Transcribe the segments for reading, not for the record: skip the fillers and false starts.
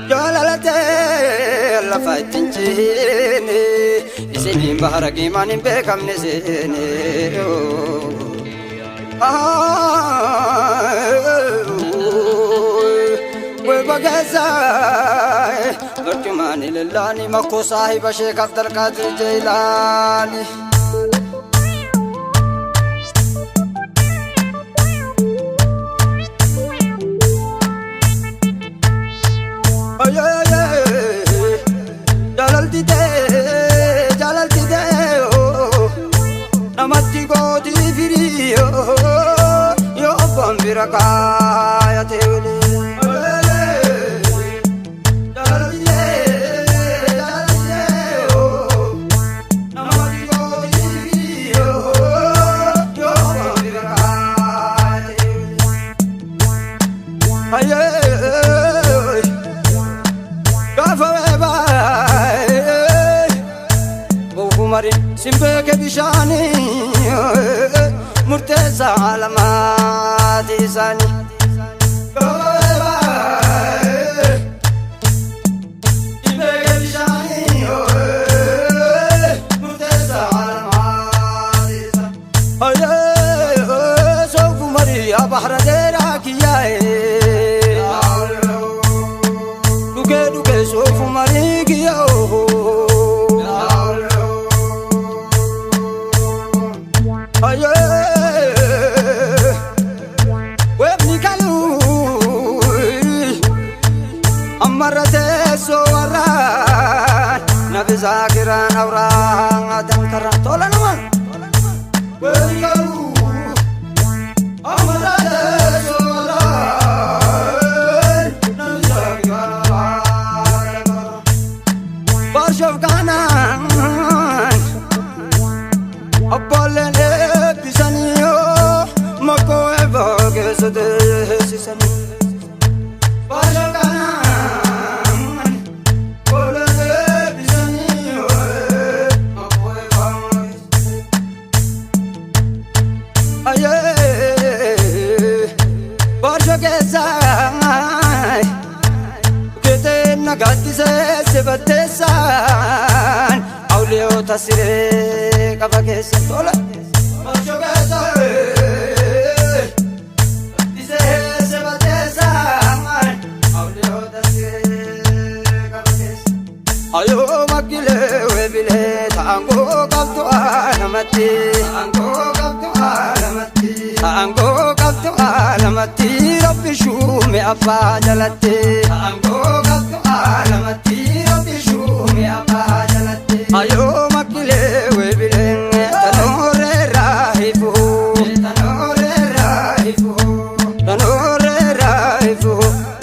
Jaalalate lafa ittiin ceene isiniin bahara gimaan hin beekamne seene. Weeba keessa barcumaan ilallaani makkoo saahiba Sheek Abdalqaadir Jeylaani. Jaalalti ta'e, jaalalti ta'e, namatti gooti firii yoo abbaan bira kaayate wili. Jaalalti ta'e, jaalalti ta'e, namatti gooti firii yoo abbaan bira kaayate wili. Gaafa weebaa Buufumarin simbeeke bishaanii murteessaa lamaati isaanii. Gaafa weebaa simbeeke bishaanii murteessaa lamaati isaanii. Soofumarii yaa bahra dheeraa kiyyaa'ee. Dhugee dhugee soofumarii kiyyoo. Weebni kaluu ammarra teessoo warraan nabi zaakiraan awraan dankarra tola nama. Weebni kaluu ammarra teessoo warraan nabi zaakiraan awraan dankarra. Barshoof kanaan abbooleen eebbisanii makkoo eebaa keessa teessisanii. Barshoof kanaan abbooleen eebbisanii makkoo eebaa keessa. Barshoo keessa keeteen nagaattisee sibatteessaan awliyoota siree qaba keessa tola. Barshoo keessa gaattisee sibatteessaan awliyoota siree qaba keessa. Ayoo makkilee weebilee taangoo qabdu alamatti. Taangoo qabdu alamatti. Taangoo qabdu alamatti rabbi shuume abbaa jalatti. Taangoo qabdu alamatti rabbi shuume abbaa jalatti. Ayoo makkilee weebilee tanooree raahifu. Tanooree raahifu. Tanooree raahifu.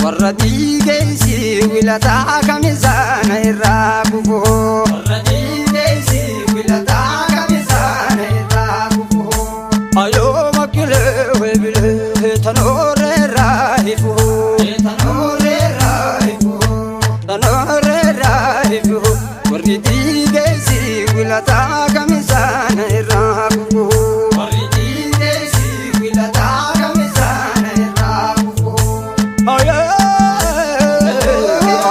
Warra diigeessi wilataa kamisaana irraa kufu. Warra diigeessi wilataa kamisaana irraa kufu. Ayoo makkilee weebilee tanooree raahifu. Tanooree raahifu. Tanooree raahifu. Warri diigeessi wilataa kamisaana irraa kufu. Warri diigeessi wilataa kamisaana irraa kufu. Ayoo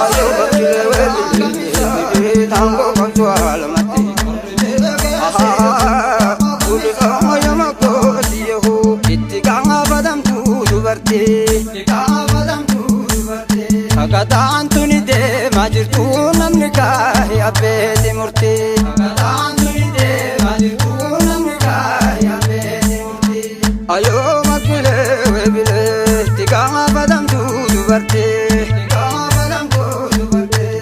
ayoo makkilee weebilee taangoo qabdu alamatti. Itti gaafatamtu dubartii. Hagataan tuni deemaa jirtu namni kaahee abbeeti murtii. Hagataan tuni deemaa jirtu namni kaahee abbeeti murtii. Ayoo makkilee weebilee itti gaafatamtu dubartii. Itti gaafatamtu dubartii.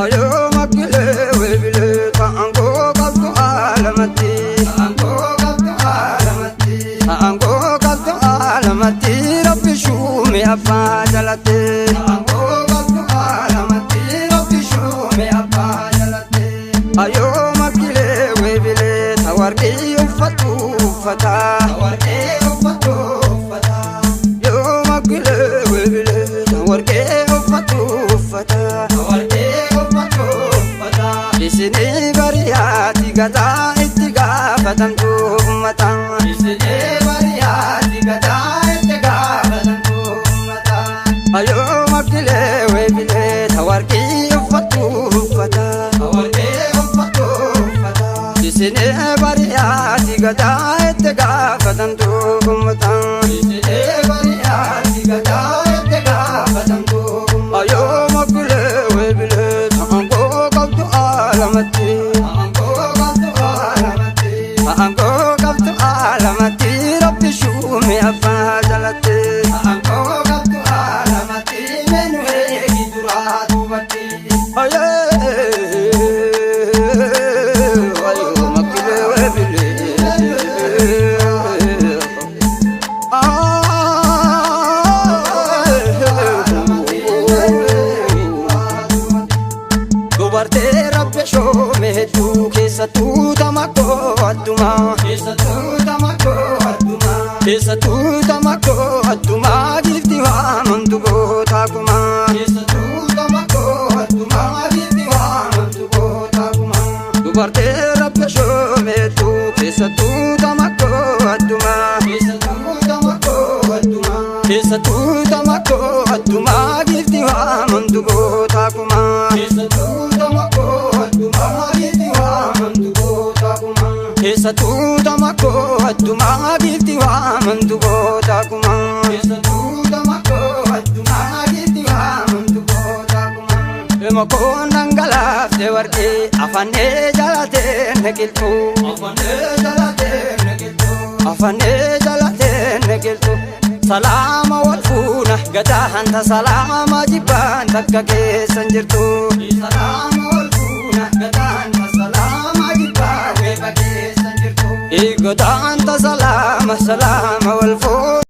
Ayoo makkilee weebilee taangoo qabdu alamatti. Taangoo qabdu alamatti. Taangoo qabdu alamatti rabbi shuume abbaa jalatti. Taangoo qabdu alamatti rabbi shuume abbaa jalatti. Ayoo makkilee weebilee tawarqii uffatu uffata. Tawarqii uffatu uffata. Yoo makkilee weebilee tawarqii uffatu uffata. Tawarqii uffatu uffata. Isinii bariyaati gataa itti gaafatamtu ummata. Isinii bariyaati gataa itti gaafatamtu ummata. Ayoo makulee weebilee aangoo qabdu alamatti. Aangoo qabdu alamatti rabbi shuume abbaa jalatti. Aangoo qabdu alamatti menu eegi duraa duubatti. Ayoo makulee weebilee. Dubartee rabbi shoome hedduu keessattuu tamakkoo addumaa. Keessattuu tamakkoo addumaa giifti waamamtu gootaa kumaa. Dubartee rabbi shoome hedduu keessattuu tamakkoo addumaa. Keessattuu tamakkoo addumaa giifti waamamtu gootaa kumaa. Keessattuu tamakkoo addumaa giifti waamamtu gootaa kumaa. Makoon dhangalaafte warqee afannee jalatee neqiltu. Afannee jalatee neqiltu. Salaama wal fuuna gadaa hanta salaama jibbaan takka keessan jirtu. Salaama wal fuuna gadaa hanta salaama jibbaan weeba keessan jirtu. Eegotaa hanta salaama salaama wal fuuna.